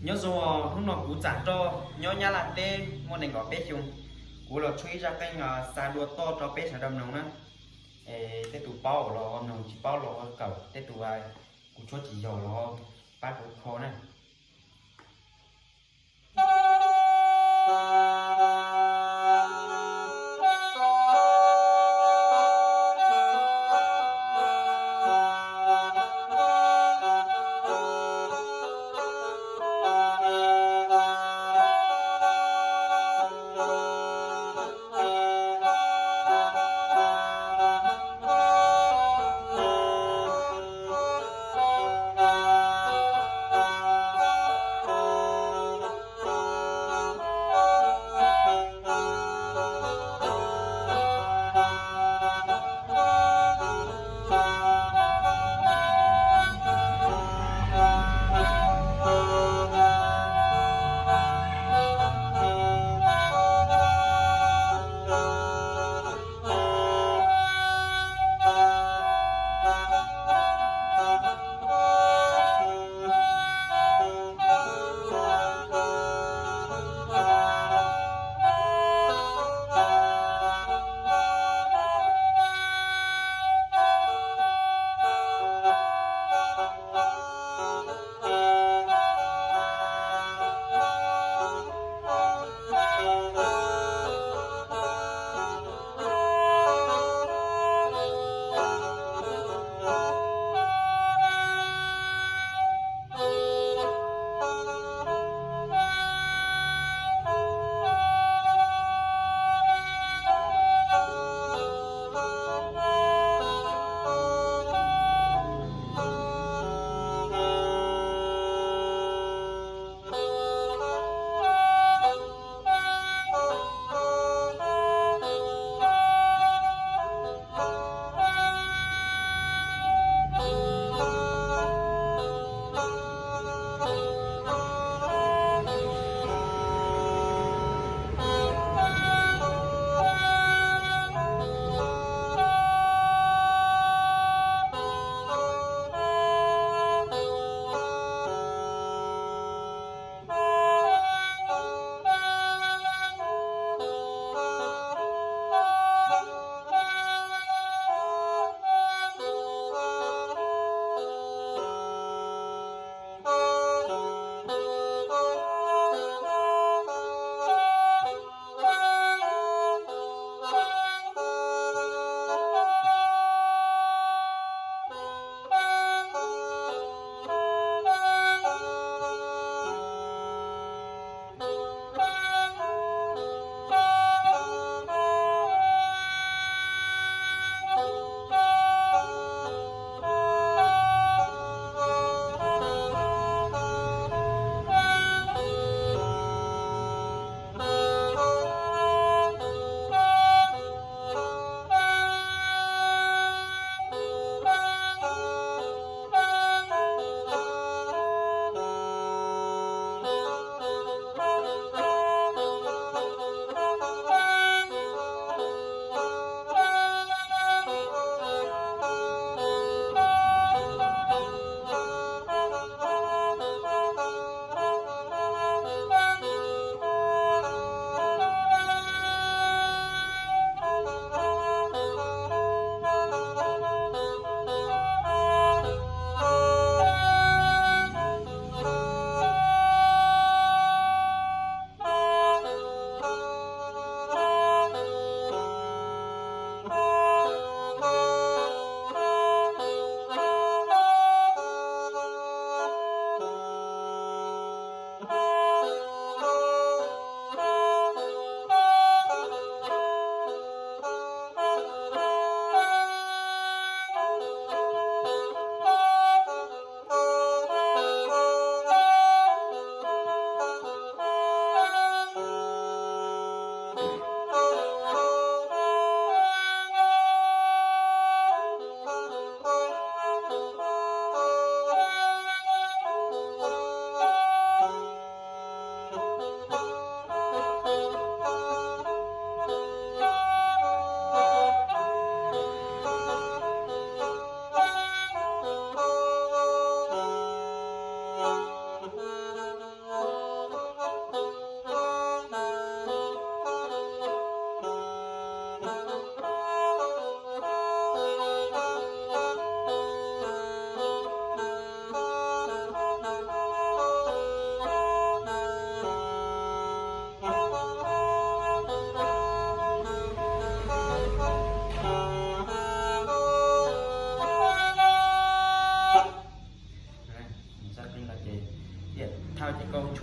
Nyob zoo, hnub no kuv txam roj nyob Nyab Laj teb muaj nees nkaum peb xyoo. Kuv los tshuab ib zaj qeej xa dua toj rau peb sawv daws mloog na. Es tej tus paub los mloog, tsis paub los kawm, tej tus kuv tshuab tsis yog los pab kuv kho na.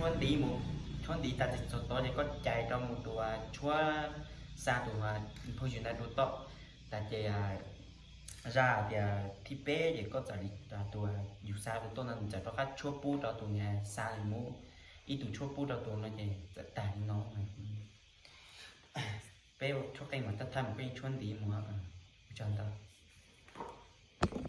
Tshuab ntiv mus, tshuab ntiv tas txog tod ces koj cais rau mus tus tshuab xa tus phauj ywg ntawd rau tom. Tas ces zaj tias thib peb ces koj txawm li tus yus xa rau tom no txawm rov qab tshuab pub rau tus niag xa li mus, ib tug tshuab pub rau tus no ces txawm tag li no. Peb tshuab qeej mas thaj thaj mus peb tshuab ntiv mus. Ua tsaug ntau.